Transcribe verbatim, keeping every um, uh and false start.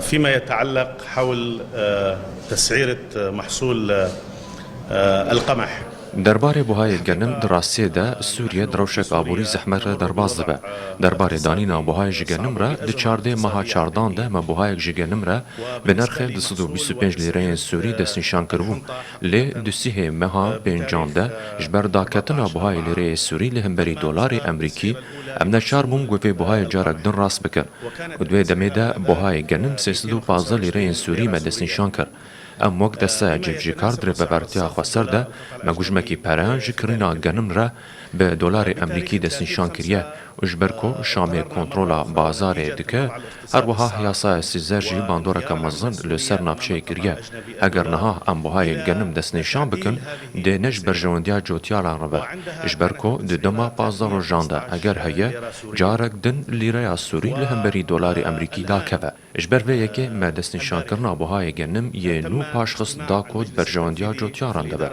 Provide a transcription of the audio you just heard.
فيما يتعلق حول تسعيرة محصول القمح. Derbarê buhayê genim di rastiyê de Sûriye di rewşek aborî zehmet re derbas dibe. Derbarê danîna buhayê ji genim re di çardê meha çardan de me buhayek ji genim re bi nirxê du sed û bîst û pênc lîreyên Sûrî destnîşan kiribû. Lê di sîhê meha pêncan de ji ber daketina buhayê lîreyê Sûrî li hemberî dolarê Emerîkî, em neçar bûn ku vê buhayê carek din rast bikin. Û di wê demê de buhayê genim sê sed û pazdeh lîreyên Sûrî me destnîşan kir. Em wek desteya civcîkar di rêvebertiya xweser de me gujmekî pereyan ji kirîna genim re bi dolarê Emerîkî destnîşan kiriye û ji ber ku Şamê kontrola bazarê dike, her wiha yasaya Sîzer jî bandoreke mezin li ser navçeyê kiriye. Eger niha em buhayê genim destnîşan bikin, dê ne ji berjewendiya cotiyaran re be. Ji ber ku di dema pazdeh rojan de eger heye, carek din lîreya Sûrî li hemberî dolarê Emerîkî dakeve. Ji ber vê yekê me destnîşankirina buhayê genim yê nû paşxist da ku di berjewendiya cotiyaran de be.